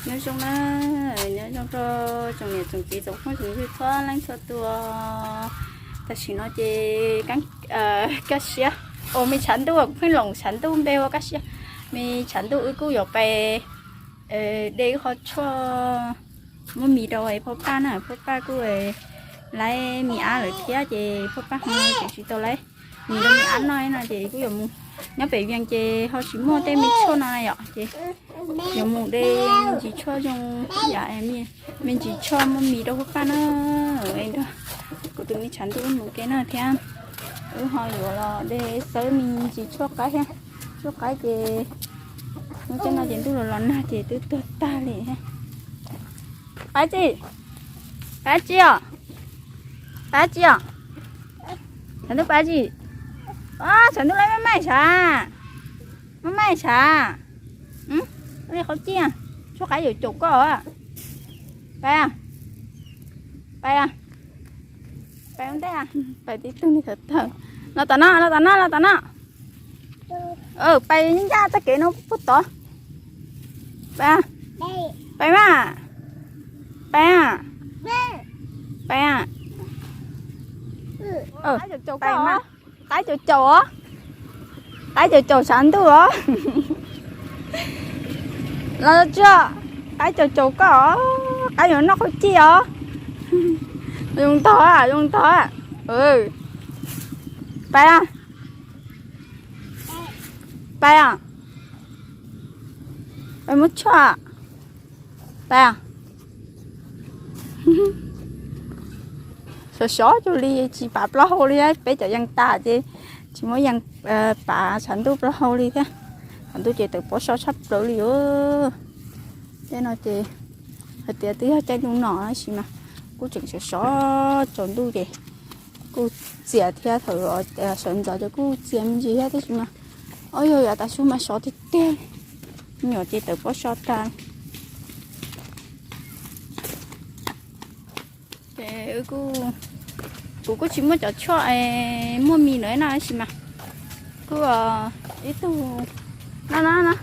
Nyob zoo na, nyob zoo rau tsoom niam tsoom txiv tsoom phooj tsoom ywg txhua leej txhua tus. Tam sim no ces kaj siab, ua me tshav ntuj, kuv pheej loom tshav ntuj npe ua kaj siab. Me tshav ntuj wb kuj yuav pais de wb qhov tshuaj muab mis rau phauj Paj na, phauj Paj kuj laib mis ab lawm thiab ces phauj Paj ho tseem tsis tau laib mis rau mis ab noj no ces kuj yuav mus. Nyob pem Vias ces ho tsis muaj tej me tshuaj no na yom ces yuav mus de me ntsis tshuaj zoo, yam me ntsis tshuaj muab mis rau phauj Paj na. Nrog kuv tus me tshav ntuj wb mus ke na thiab. Wb ho yuav los de xawb me ntsis tshuaj qaib thiab. Tshuaj qaib ces hnub coj no ces ntuj los los nag ces twb tuag tag li thiab. Pab tsi, pab tsi os, pab tsi os. Tshav ntuj pab tsi. Tshav ntuj laib maj maj sav, maj maj sav. Li qhov ciaj, tshuaj qaib yuav caum koj. Pab, pab, pab ua ntej, pab tib tug ni tawv tawg. Los tom no, los tom no, los tom no. Pab ncaj txoj kev no puag tod. Pab, pab mas, pab, pab. Qaib caum caum os, qaib caum caum os, tshav ntuj os. Los tsuag, qaib caum caum koj os, qaib yuav noj qhov ciaj os. Zoo ntog, zoo ntog. Pab, pab, pab muab tshuaj, pab. Sov sov cuag li tsis pav plaub hau li, peb cov yees tas ces tsis muab yees pav tshav ntuj plaub hau li thiab. Tshav ntuj ces tawm pob so tshaj plaws li os. Tej no ces hais tias twb yog caij ntuj no tab sis mas kuj tseem sov sov tsaus ntuj ces kuj txias thiab, thaum sawv ntxov ces kuj txias me ntsis thiab tab sis mas ob yog yav tas su mas sov tiag tiag, me nyuam ces tawm pob so tag. Ces kuv kuj tsis muaj cov tshuaj muaj mis lawm no tab sis mas kuj ib tug no no,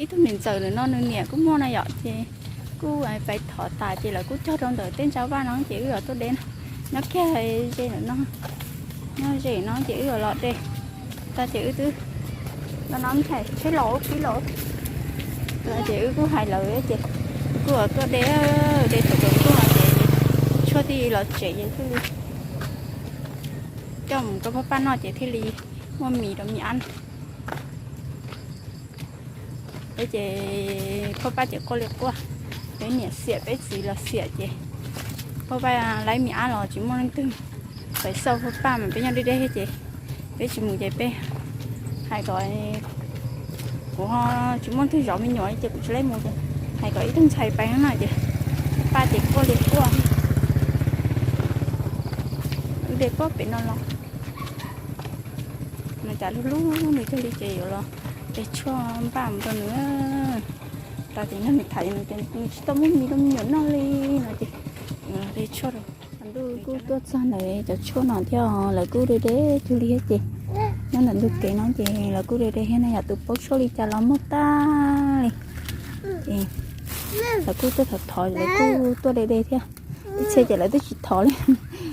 ib tug niam ntxawm lawm no nws niam kuj muaj no yom ces kuj pais thov tas ces lawv kuj cog rau ntawm tej ntsa vaj no ces wb yuav tuaj de na. Nyob kiag ze lawm no, nyob ze no ces wb yuav los de. Tas ces wb twb no no ntshai tsheb los ub pib los. Ces wb kuj hais lawv ces kuj yuav tuaj de, de thaum tsaus ntuj no ces tshuaj thiaj los tsev ces thiaj li coj mus rau phauj Paj noj ces thiaj li muaj mis rau mis ab. Peb ces phauj Paj ces quaj li quaj, peb niam xiam peb txiv los xiam ces phauj Paj laib mis ab los tsis muaj leej twg pais xauj phauj Paj mas peb nyob deb deb ces peb tsis mus ces peb hais kom, kuv ho tsis muaj leej twg zov me nyuam ces kuv tsis laib mus ces hais kom ib tug ntxhais pais no ces phauj Paj ces quaj li quaj. Wb de pob pem no los, nws cas hlub hlub nws kawg li ces yuav los de tshuaj npaj mus rau nws. Tas ces nrog nws tham, nws tsis tau muaj mis rau me nyuam noj li no ces yuav los de tshuaj rau. Ntuj kuj tuaj txog ntawm cov tshuaj no thiab, lawv kuj de de cuag li thiab ces nyob ntawm ntug kev no ces lawv kuj de de thiab no yom, tus paub tshuaj li cas los muaj tag li. Ces lawv kuj tuaj thov thov, lawv kuj tuaj de de thiab. Ib txhia ces lawv twb tsis thov li,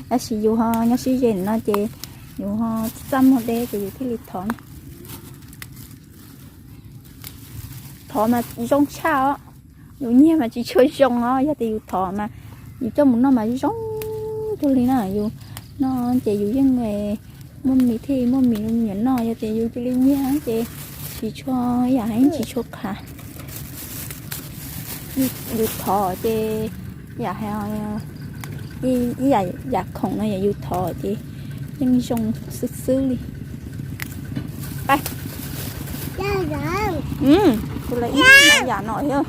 tab sis yus ho nyob sib ze no ces yus ho txaj muag de ces yus thiaj li thov. Thov mas zoo tshaj os. Yus nyiag mas tsis tshua zoo os, yog tias yus thov mas yus coj mus noj mas zoo cuag li na. Yus noj ces yus yeej muaj mis thiaj muaj mis rau me nyuam noj, yog tias yus cia li nyiag ces tsis tshua, yam heev tsis tshua qhav. Yus thov ces yam, ib yam, yam khoom no yog yus thov ces yeej zoo xwb xwb li. Pab, kuv los ib yam no thiab.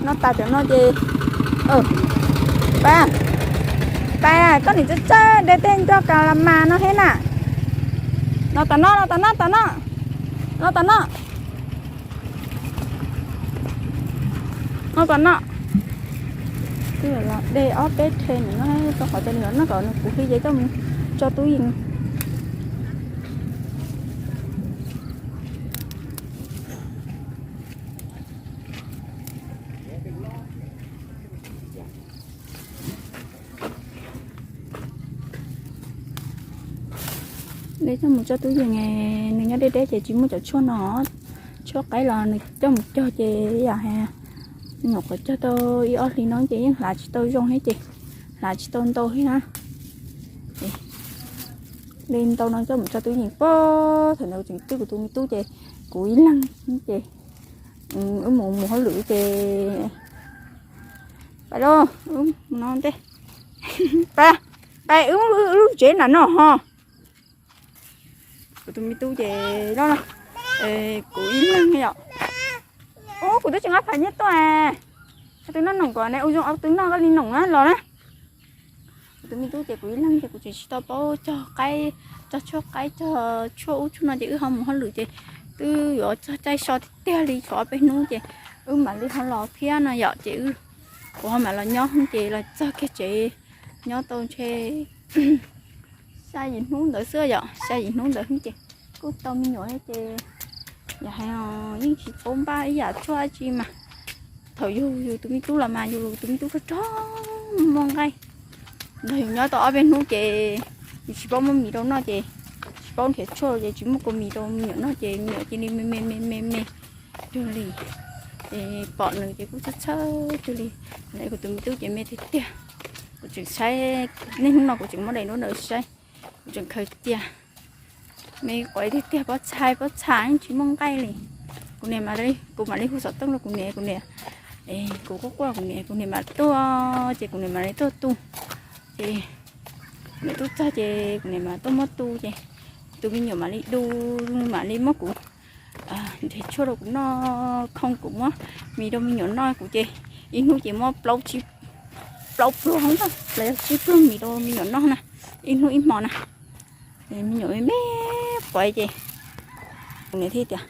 Noj tas cov no ces, pab, pab, koj nim txawj txawj de tej nroj kas las mas no thiab na. Los tom no, los tom no, tom no, los tom no. Noj kom noj. Twb los de ob peb rhe nws no rau qhov tias nws los noj kom nws puv hli ces coj mus tso tub yees. Coj mus tso tub yees, nws nyob deb deb ces tsis muaj cov tshuaj no. Tshuaj qaib los nws coj mus cog ces yam hais, nyuam qhuav cog tau ib ob hlis no ces yeej hlav tsis tau zoo thiab ces, hlav tsis tau ntau thiab na. De ntau no coj mus tso tub yees pab, thaum ntawd tseem twb kuv tus me tub ces kuv ib leeg ces wb mus mus hauj lwm ces pais lauj, wb mus no ntej, pais, pais wb lub tsev nram no ho. Kuv tus me tub ces loj, kuv ib leeg yom. Ub, kuv twb tsis nqa pham nyiaj tuaj. Au tub noj noom kom ne, ua zoo au tub noj koj li noom na los na. Kuv tus me tub ces kuv ib leeg ces kuv tseem tsis tau paub cog qaib, cog tshuaj qaib, cog tshuaj ub tshuaj no ces wb ho mus hauj lwm ces twb yuav txog caij so tiag tiag li tshuav ob peb hnub ces wb mam li ho los thiab no yom ces kuv ho mam los nyob ces los txog kiag tsev nyob tau ntshe xya yim hnub ntawd xwb yom, xya yim hnub ntawd ces kuj tau me nyuam ces yog hais yeej tsis paub npaj ib yam tshuaj dab tsi mas thaum yug yus tus me tub los mas yus tus me tub rog rog muaj nqaij. Nrog yus nyob tau ob peb hnub ces yus tsis paub muab mis rau noj ces tsis paub nrhiav tshuaj ces tsis muaj kua mis rau me nyuam noj ces me nyuam cia li me me me me me cuag li. Ces pom nws ces kuj txhawj txhawj cuag li. Kuv tus me tub ces me tiag tiag. Kuv tseem saib, niaj hnub no kuv tseem muab daim duab ntawd saib, kuv tseem khaws cia. Me quav tiag tiag, pob txha pob txha yeej tsis muaj nqaij li. Kuv niam, kuv mam li hu xov tooj rau kuv niam, kuv niam, kuv quaj quaj kuv niam, kuv niam mam tuaj ces kuv niam mam li tuaj tu. Ces kuv niam tuaj txog ces kuv niam mam tuaj muab tu ces tus me nyuam mam li du, mam li muab kuv nrhiav tshuaj rau kuv noj, khoo kuv muab mis rau me nyuam noj. Kuv ces ib hnub ces muab plaub pluag, plaub pluag mis rau me nyuam noj na, ib hnub ib hmo na. Me nyuam me me quav ces kuv niam thiaj tias,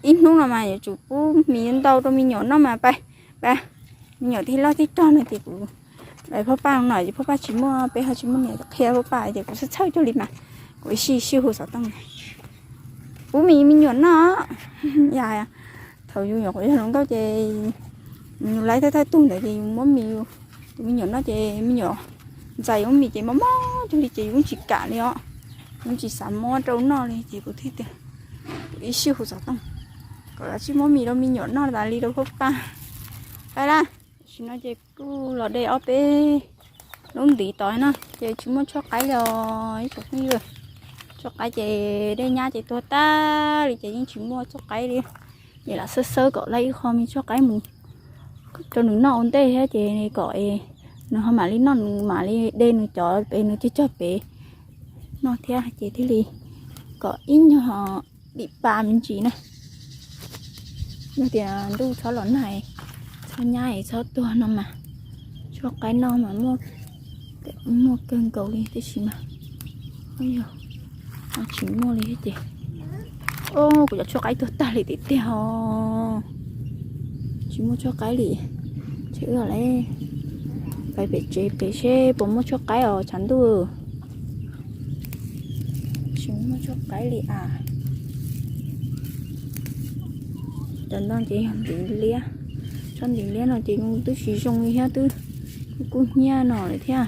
ib hnub no mas yuav tsum pub mis ntau rau me nyuam noj mas pab, pab me nyuam thiaj loj thiaj rog no ces kuv, phauj Paj no ces phauj Paj tsis muaj, peb ho tsis muaj niam, qhia phauj Paj ces kuv txhawj txhawj cuag li mas kuv ib sij sij hu xov tooj, pub mis me nyuam noj. Yog thaum yus nyuam qhuav yog hluas nkauj ces yus laib thawj thawj tug ntawd ces yus muab mis, tus me nyuam noj ces me nyuam ntxais yus mis ces mob mob cuag li ces yus yeej tsis kam li os, yeej tsis xav muab rau noj li ces kuv thiaj tias, kuv ib sij hu xov tooj kom lawv tsij muab mis rau me nyuam noj tas li rau phauj Paj. Pab lab, tam sim no ces kuj los de ob peb lub ntiv tod na ces tsis muaj tshuaj qaib li os ib tsoom phooj ywg. Tshuaj qaib ces dej nyab ces tuag tag li ces yeej tsis muaj tshuaj qaib li. Ces lam xawb xawb kom laib ib qho me tshuaj qaib mus rau nws noj ua ntej thiab ces kom nws ho mam li noj, nws mam li de nws cov pem nws cog cog pem noj thiab ces thiaj li kom ib nyuag dim pa me ntsis na. Yog tias ntuj txhob los nag, txhob nyab es txhob tuag no mas tshuaj qaib noj mas muaj kawg nkaus li tiam sis mas yog tsis muaj li thiab ces, o, kuv cov tshuaj qaib tuag tag li tiag tiag os. Tsis muaj tshuaj qaib li. Ces wb los pais pem tsev pem seb puas muaj tshuaj qaib os tshav ntuj. Tsis muaj tshuaj qaib li as. Cov no ces yog ntiv liab, tsob ntiv liab no ces twb tsis zoo li thiab, twb kub kub hnyiab no lawm thiab.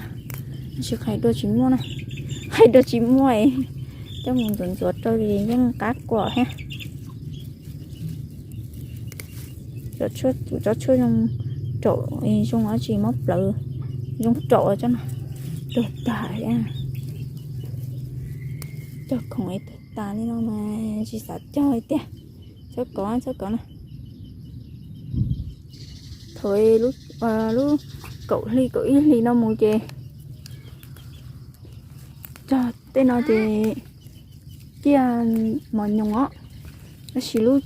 Tab sis hais dua tsis muaj na, hais dua tsis muaj es coj mus ntxuav ntxuav rau yeej qab kuam thiab. Cov tshuaj, kuv cov tshuaj zoo raum, zoo dab tsi muab plawv, zoo raum cov no tuag tag thiab. Cog khoom es tuag tas li no mas tsis xav cog li tiag. Txhob kov, txhob kov na. Thaum lub kaum hli kaum ib hlis no mus ces cog tej no ces ciaj mos nyoos os. Tab sis lub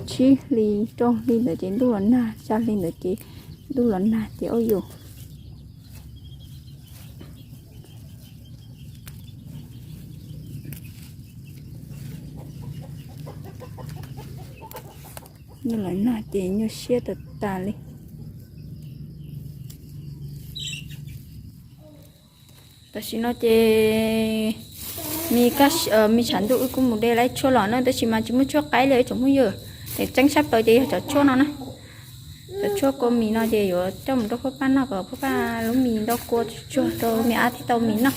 tsib hli rau hli ntawd ces ntuj los nag, xya hli ntawd ces ntuj los nag ces ua yus nyuaj lawm nag ces nyuaj siab tas tas li. Tam sim no ces me tshav ntuj wb kuj mus de laib tshuaj los na, tab sis mas tsis muaj tshuaj qaib li ib tsoom phooj ywg. Tseem ceeb tshaj plaws ces yog cov tshuaj no na. Cov tshuaj kua mis no ces yuav coj mus rau phauj Paj noj kom phauj Paj lub mis nto kua tsuag tsuag rau me ab thiaj tau mis noj.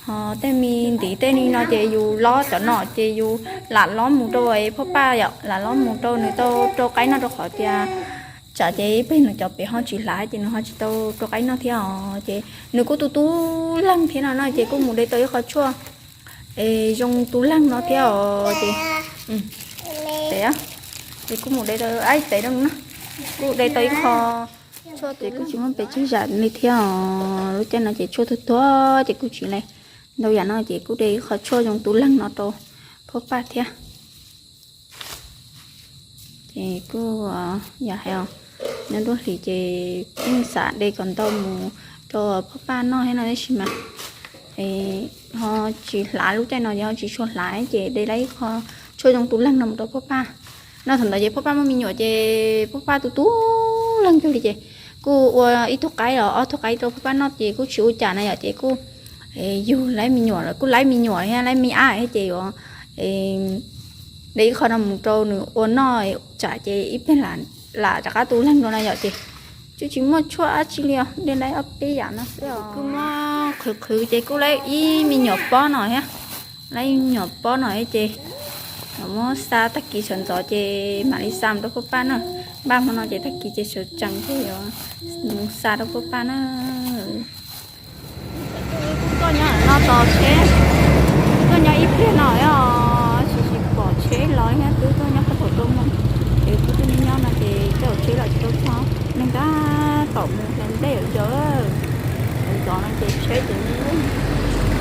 Ho tej me ntiv tej li no ces yus lob cov no ces yus lam lob mus rau Phoj Paj yom, lam lob mus rau nws tau rau qaib noj rau qhov tias tsam ces ib pliag nws cov pem ho tsis hlav ces nws ho tsis tau rau qaib noj thiab os. Ces nws kuj tu tu leeg thiab no no ces kuj mus de tau ib qho tshuaj es zoo tu leeg no thiab os. Ces tes, ces kuj mus de tau, ib tes rau no, kuj de tau ib qho tshuaj ces kuj tsis muaj pes tsawg zam li thiab os. Lub caij no ces tshuaj tuag tuag ces kuj tsis li ntau yam no ces kuj de ib qho tshuaj zoo tu leeg no rau Phoj Paj thiab. Ces kuj yog hais os, nyob nruab hlis ces kuj xav de kom ntau mus rau Phoj Paj noj thiab no tab sis mas ho tsis hlav, lub caij no ces ho tsis tshua hlav ces de tau ib qho tshuaj zoo tu leeg no mus rau Phoj Paj. No thaum ntawd ces Phoj Paj muaj me nyuam ces Phoj Paj tu tu leeg kawg li ces kuj ua ib tug qaib los ob tug qaib rau Phoj Paj noj ces kuj tsis ua cas na yom, ces kuj yug laib me nyuam los kuj laib me nyuam thiab laib me ab thiab ces yuav de ib qho no mus rau nws ua noj tsam ces ib pliag lam rov qab tu leeg rau na yom. Ces kuj tsis muaj tshuaj dab tsi li os, de tau ob peb yam no xwb os. Kuj muab qhwv qhwv ces kuj laib ib me nyuam pob no thiab, laib ib me nyuam pob no thiab ces muab xa tag kis sawv ntxov ces mam li xa mus rau Phoj Paj na. Npaj hmo no ces tag kis ces sawv tsees ces yuav mus xa rau Phoj Paj na. Kuj tuaj nyob no tos tsheb, tuaj nyob ib pliag no os, tsis tsis pom tsheb los thiab, twb tuaj nyob qhov thaum rau moo. Ces kuv tuaj nyob nyob no ces tej zaum tsheb los tsis tau txog, neeg tab tom mus hla ntej lawm yog. Ntxov no ces tsheb ces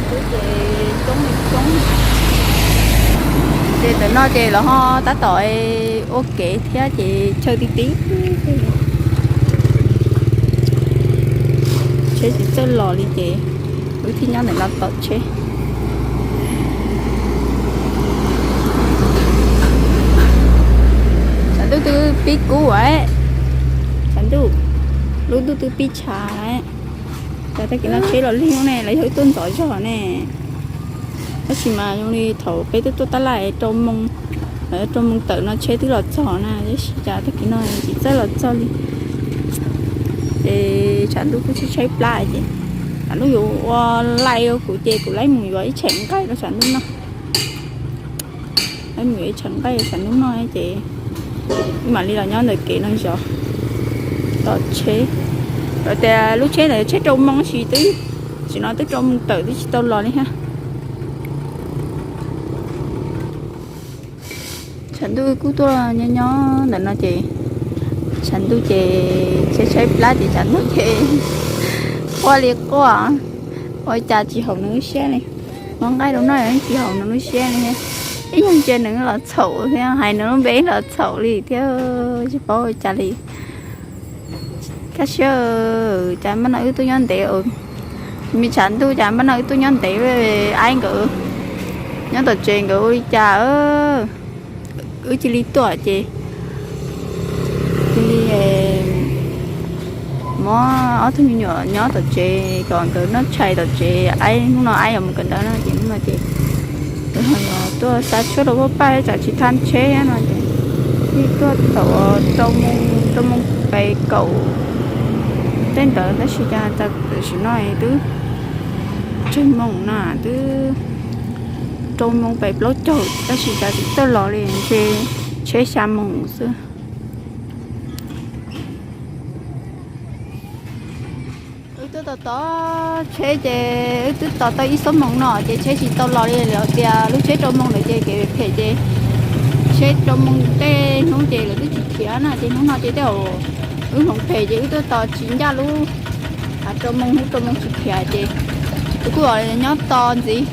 twb ces coob li coob. Ces ntawm no ces los ho tab tom ua kev thiab ces chaw ti ti, tsheb tsis txawj los li ces wb thiaj nyob ntawm no tos tsheb. Tshav ntuj twb pib kub, tshav ntuj, lub ntuj twb pib tshav. Cas tag kis no tsheb los lig ne, los yog wb tuaj ntxov zog ne. Tab sis mas zoo li thaum peb twb tuaj tab laj rau moo, lawv rau moo tawm no tsheb twb los txog na, tab sis cas tag kis no tsis txawj los txog li. Ces tshav ntuj kuj tshaib tshaib plab ces tshav ntuj yuav ua laij ua kuv ces kuv laib mus yuav ib tshem nqaij rau tshav ntuj noj. Laib mus yuav ib tshem nqaij rau tshav ntuj noj ces mam li los nyob ntawm kev no zov tos tsheb. Lawv tias lub tsheb ntawd tsheb rau moo sis twb, tam sim no twb rau moo tawm twb tsis tau los li thiab. Tshav ntuj kuj tuaj nyob nyob ntawm no ces tshav ntuj ces tshaib tshaib plab ces tshav ntuj ces quaj li quaj, ua cas tsis haum nws lub siab li. Muab nqaij rau noj tsis haum nws lub siab li. Ib nyuag ntsia nws los txhaum thiab, hais nws lub npe los txhaum li thiab, tsis paub ua cas li. Kaj siab, cas npaj no wb tuaj nyob ntev, me tshav ntuj cas npaj no wb tuaj nyob ntev, aib nkawd nyob tom tsev nkawd ua li cas wb cia li tuaj ces cia li muab ob tug me nyuam nyob tom tsev kom nkawd noj tshais tom tsev, aib hnub no aib yuav mus kawm ntawv no ces hnub no ces wb ho yuav tuaj xa tshuaj rau Phaj Paj tsam tsis thaj tsheb no ces wb tuaj thaum rau moo, rau moo pes kaum tej ntawd tab sis cas tam sim no twb tsawg moo na, twb rau moo pes plaub caug tab sis cas tsis txawj los li, ntshe tsheb xya moo xwb. Wb twb tos tos tsheb ces wb twb tos tau ib xuab moos no ces tsheb tsis tau los li, lawv tias lub tsheb rau moo ntawd ces kev phem ces tsheb rau moo tej hnub ces lawv twb tsis khiav na, ces hnub no ces tej zaum wb hmoov phem ces wb twb tos tsis ncaj lub rau moo, hnub rau moo tsis khiav ces wb kuj nyob tos ntxiv.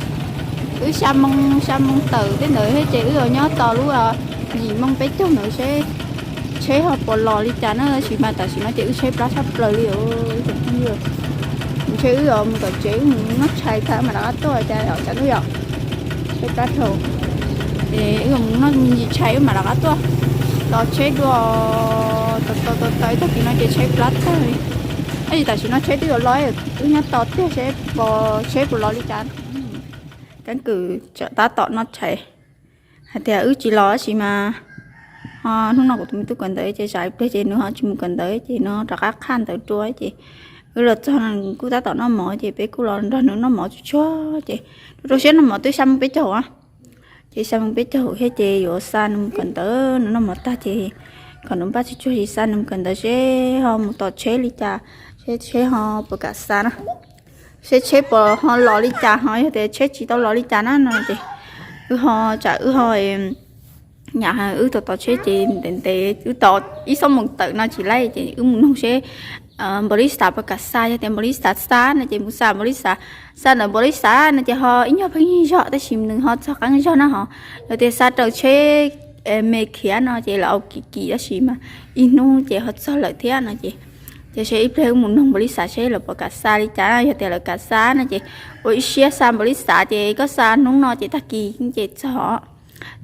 Wb xya moo, xya moo tawm tej ntawd thiab ces wb nyob tos lub yim moo peb caug ntawd seb tsheb ho puas los li cas na, tab sis mas tam sim no ces wb tshaib plab tshaj plaws li os. Ntshe wb mus tom tsev wb mus noj tshais tag mam rov qab tuaj cas yom, tshaib plab dhau. Es wb mus noj me ntsis tshais wb mam rov qab tuaj. Tos tsheb dua, tos tos tos ib tag kis no ces tshaib plab tag li. Tab sis tam sim no tsheb twb yuav los, wb nyob tos tiag seb tsheb puas los li cas. Keeb kwm tab tom noj tshais hais tias wb tsis los tab sis mas ho hnub no kuv tus me tub kawm ntawv ces tsam ib pliag ces nws ho tsis mus kawm ntawv ces nws rov qab qhaj ntawv dua ces wb los txog kuj tab tom noj mov ces peb kuj los nrog nws noj mov tsuag tsuag ces rau rau siab noj mov twb xya moos peb caug. Ces xya moos peb caug thiab ces yuav xa nws mus kawm ntawv, nws noj mov tag ces kom nws npaj tsuag tsuag ces xa nws mus kawm ntawv seb ho mus tos tsheb li cas, seb tsheb ho puas kam xa na, seb tsheb puas ho los li cas ho yog tias tsheb tsis tau los li cas na no ces wb ho, tsam wb ho, nyam wb tos tos tsheb ces ntev ntev wb tos ib xuab moos tawm no tsis laib ces wb mus noog seb npaus lis xav puas kam xa, yog tias npaus lis xav xa no ces mus xa npaus lis xav, xa ntawm npaus lis xav no ces ho ib nyuag pheej zog tab sis nws ho txog qeeb zog na ho, yog tias xa raws tsheb me khiav no ces lawv au kim kim tab sis mas ib hnub ces ho txog lawm thiab no ces, ces seb ib pliag wb mus noog npaus lis xav seb lawv puas kam xa li cas, yog tias lawv kam xa no ces ua ib siab xa npaus lis xav ces koj xa hnub no ces tag kis ces txog,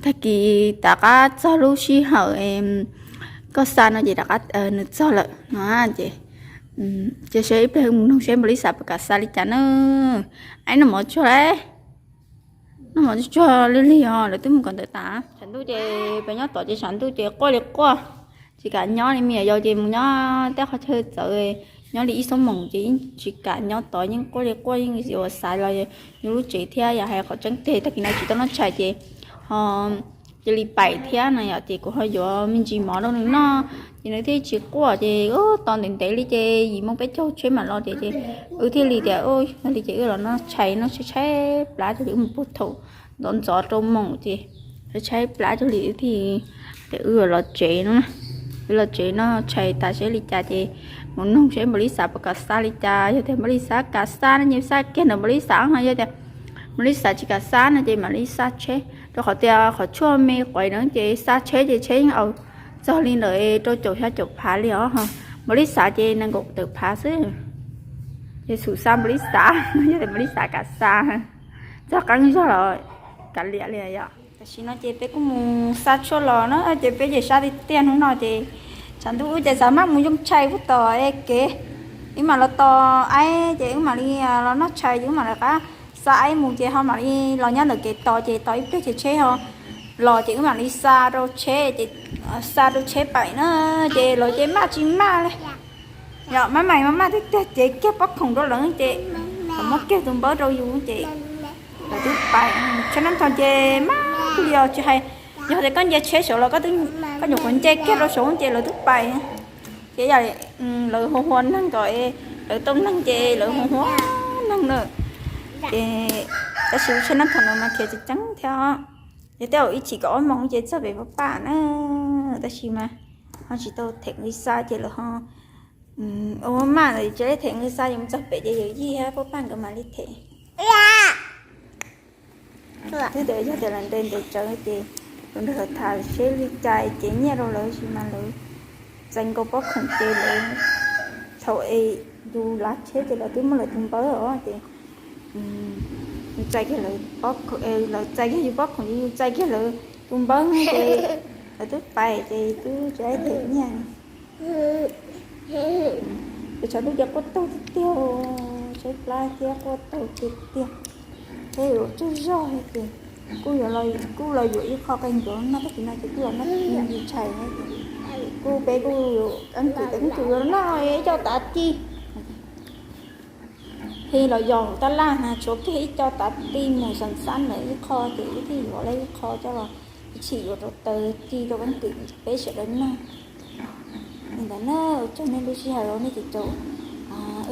tag kis rov qab txog lub sij hawm koj xa no ces rov qab nws txog lawm no ces, ces seb ib pliag wb mus noog seb npaus lis xav puas kam xa li cas na. Aib noj mov tsuag, noj mov tsuag tsuag lig lig os, lawv twb mus kawm ntawv tas. Tshav ntuj ces peb nyob tod ces tshav ntuj ces quaj li quaj, tsis kam nyob li, me nyuam yaus ces mus nyob tej qhov chaw txawv, nyob li ib xuab moos ces yeej tsis kam nyob tod, yeej quaj li quaj, yeej yuav xav los yus lub tsev thiab yog hais qhov tseeb tiag tag kis no tsis tau noj tshais ces ho cia li pais thiab no yom, ces kuv ho yuav me ntsis mov rau nws noj ces nws thiaj tsis quaj ces tos ntev ntev li ces yim moos peb caug tsheb mam los tias ces wb thiaj li tias yog li ces wb los noj tshais, noj tshaib tshaib plab cog li, wb mus puag thaum ntxov ntxov rau moos ces tshaib tshaib plab cog li wb thiaj tias wb los tsev no, wb los tsev noj tshais tas seb li cas ces mus noog seb npaus lis xav puas kam xa li cas, yog tias npaus lis xav kam xa no ces xa kiag ntawm npaus lis xav no, yog tias npaus lis xav tsis kam xa no ces mam li xa tsheb, rau qhov tias qhov tshuaj me quav no ces xa tsheb ces tsheb yeej au txog li ntawm rau caum xya caum phav li os, npaus lis xav ces nees nkaum tawm phav xwb. Ces xum xa npaus lis xav, yog tias npaus lis xav kam xa, txog qeeb zog los kav liam li yom. Tam sim no ces peb kuj mus xa tshuaj los na ces peb ces sab tiag tiag hnub no ces tshav ntuj wb ces xav maj mus yoo tshais puag tom kev, wb mam los tos aib ces wb mam li los noj tshais ces wb mam li rov qab xa aib mus ces ho mam li los nyob ntawm kev tos ces tos ib pliag ces tsheb ho los ces wb mam li xa rau tsheb ces xa rau tsheb pais na ces lawv ces maj tsis maj li. Yog maj mais maj maj tiag tiag ces kiag pob khoom rau lawv ces muab kiag tus npawb rau yus ces lawv twb pais. Tsheb nab tho ces maj li os, tsis hais yog tias koj nce tsheb saud los koj nyuam qhuav nce kiag rau saud ces lawv twb pais. Ces yog lawv hu hua neeg kom lawv tau neeg ces lawv hu hua neeg na. Ces tab sis tsheb nab tho no mas khiav tseem ceeb thiab, yog tej zaum ib chim kaum ob moos ces txog pem Paj Paj na, tab sis mas ho tsis tau them li xa ces lawv ho ua maj ntawd tsis them li xa, yus txog pem ces yawm yij thiab Paj Paj nkawd mam li them. Thiab tias yog tias lawv ntes ntes tsawv ces tus nrog lawv tham seb li cas ces nyiaj rau lawv sis mas lawv txais nkaus pob khoom ces lawv thaum es yus lav tsheb ces lawv twb muab lawv tus npawb os ces yus txais kiag lawv pob khoom, lawv txais kiag yus pob khoom ces yus txais kiag lawv tus npawb ces lawv twb pais ces twb tsis them nyiaj. Ces tshav ntuj ces quaj taug tiag tiag, tshaib plab thiab quaj taug tiag tiag. Thiab yuav tsaug zog ces kuj yuav, kuj los yuav ib qho qe ncuav noj, tag kis no ces kuj los noj me ntsis tshais na ces kuj peb kuj keeb kwm keeb kwm yuav noj ib co tav ti. Phi los yos tab laj na, tshuav kiag ib co tav ti mus xeem xab ntawm ib qho ces wb thiaj yuav lawm ib qho coj los ib chim yuav rau taws ci rau keeb kwm peb sawv daws noj. Li ntawd na, ua tsaug nej lub sij hawm los nej ces tau,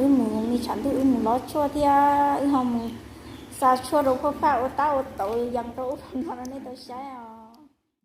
wb mus me tshav ntuj wb mus lov tshuaj thiab wb ho mus xa tshuaj rau Paj Paj ua tab ua tauv yees rau ub rau no rau nej tau saib os.